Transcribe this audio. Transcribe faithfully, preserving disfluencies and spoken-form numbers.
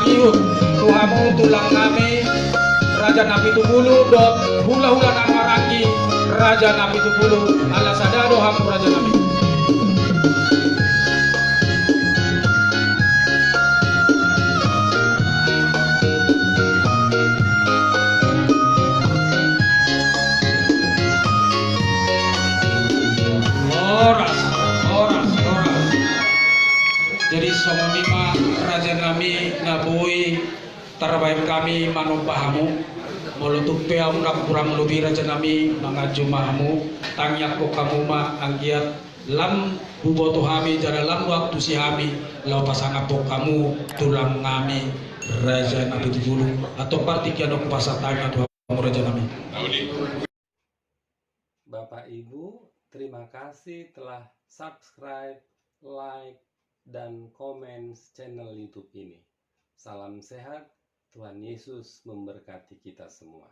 Iu, tu hamu tulang nami, Raja Napitupulu, dohot hulahula na maranggi, Raja Napitupulu, ala sada do hamu raja nami. Horas, horas, horas. Jadi songon i ma raja nami na boi tarbaen hami manomba hamu. Molo tung pe ahu na hurang lobi raja nami manganju ma hamu, tangiangkon hamu ma anggiat lam huboto hami jala lam huantusi hami laho pasangaphon hamu tulang nami Raja Napitupulu. Antong partingkian on hupasahat hami ma tu hamu raja nami. Bapak Ibu, terima kasih telah subscribe, like, dan komen channel YouTube ini. Salam sehat, Tuhan Yesus memberkati kita semua.